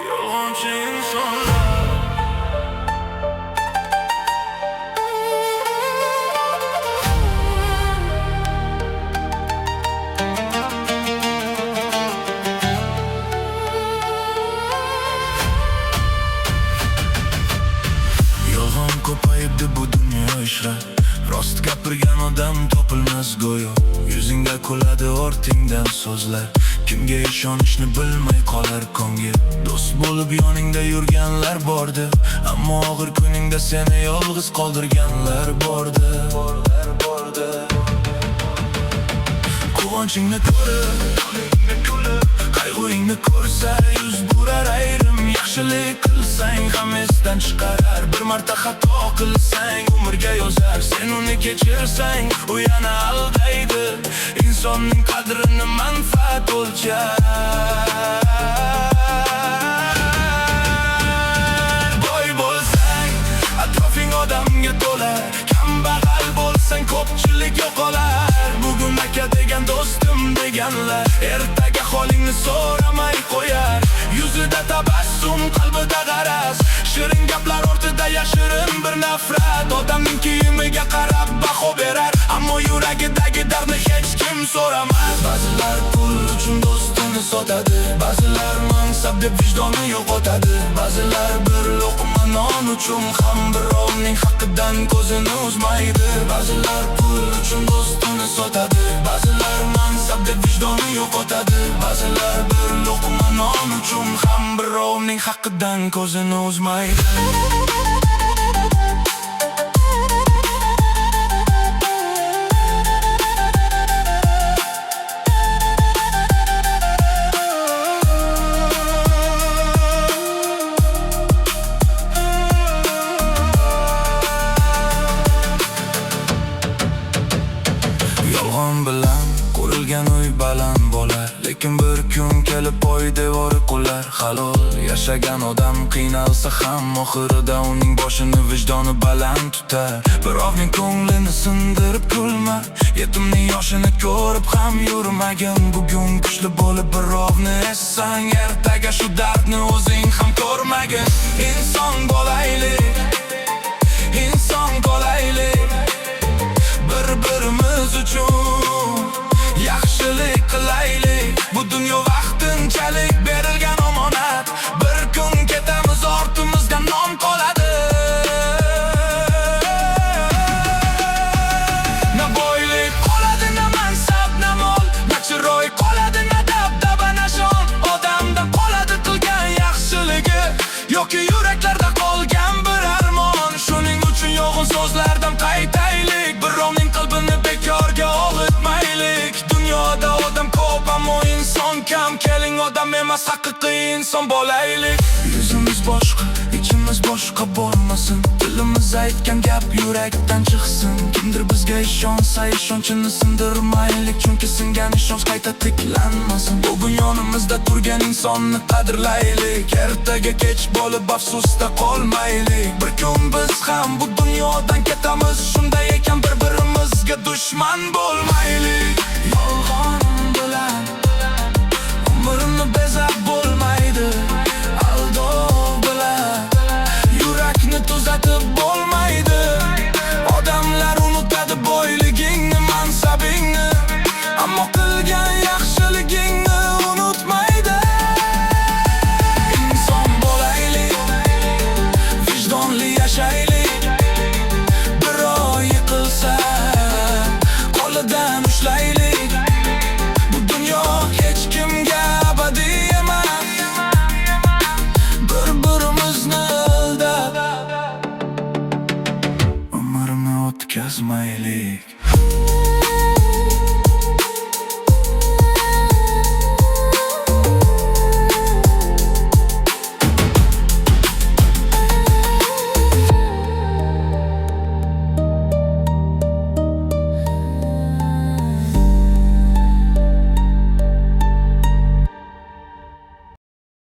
Yolg'onchi insonlar. Yolg'on ko'payibdi bu dunyo ishra. Rost gapirgan odam topilmas go'yo. Yuzingga kuladi, ortingdan so'zlar. Kimga ishonishni bilmay qolar ko'ngil. Do'st bo'lib yoningda yurganlar bordi, ammo og'ir kuningda seni yolg'iz qoldirganlar bordi. Quvonchingni ko'rib, qayg'uingni ko'rsa, yuz burar ayrim. Yaxshilik qilsang ham esdan chiqarar. Bir marta xato qilsang, umrga yozar. Sen uni kechirsang, u yana aldaydi. Insonning qadrini manfaat o'lchar. Boy bo'lsang, atrofing odamga to'lar. Kambag'al bo'lsang, ko'pchilik yo'qolar. Bugun aka degan, do'stim deganlar ertaga holingni so'ramay qo'yar. Yuzida tabassum, qalbida g'araz. Shirin gaplar ortida yashirin bir nafrat. Odamning kiyimiga qarab baho berar, ammo yuragidagi dardni hech kim so'ramas. Ba'zilar pul uchun do'stini sotadi, ba'zilar mansab deb vijdonni yo'qotadi. Ba'zilar bir luqma non uchun ham birovning haqqidan ko'zini uzmaydi. Ba'zilar pul uchun do'stini sotadi, ba'zilar mansab deb vijdonni yo'qotadi. Ba'zilar bir luqma non uchun ham birovning haqqidan ko'zini uzmaydi. Yolg'on bilan qurilgan uy baland bo'lar, lekin bir kun kelib poydevori qular. Halol yashagan odam qiynalsa ham, oxirida uning boshini vijdoni baland tutar. Birovning ko'nglini sindirib kulma, yetimning yoshini ko'rib ham yurmagin. Bugun kuchli bo'lib birovni ezsang, ertaga shu dardni o'zing ham ko'rmagin. Inson bo'laylik, inson qolaylik, bir-birimiz uchun yaxshilik qilaylik. Bu dunyo vaqtinchalik berilgan omonat. Bir kun ketamiz, ortimizda nom qoladi. Na boylik qoladi, na mansab, na mol, na chiroy qoladi, na dabdaba, na shon. Odamdan qoladi qilgan yaxshiligi yoki yuraklarda qolgan bir armon. Shuning uchun yolg'on so'zlardan qaytaylik, birovning qalbini bekorga og'ritmaylik. Dunyoda odam ko'p, ammo inson kam. Keling, odam emas, haqiqiy inson bo'laylik. Yuzimiz boshqa, ichimiz boshqa bo'lmasin. Tilimiz aytgan gap yurakdan chiqsin. Kimdir bizga ishonsa, ishonchini sindirmaylik, chunki singan ishonch qayta tiklanmasin. Bugun yonimizda turgan insonni qadrlaylik, ertaga kech bo'lib afsusda qolmaylik. Bir kun biz ham bu dunyodan ketamiz, shunday ekan bir birimizga dushman bo'lmaylik. Yolg'on bilan umrni bezab bo'lmaydi, aldov bilan yurakni tuzatib bo'lmaydi. Odamlar unutadi boyligingni, mansabingni, ammo qilgan yaxshiligingni unutmaydi. Inson bo'laylik, vijdonli yashaylik. Birov yiqilsa, qo'lidan ushlaylik. Bu dunyo hech kimga abadiy emas. Bir birimizni aldab umrni o'tkazmaylik.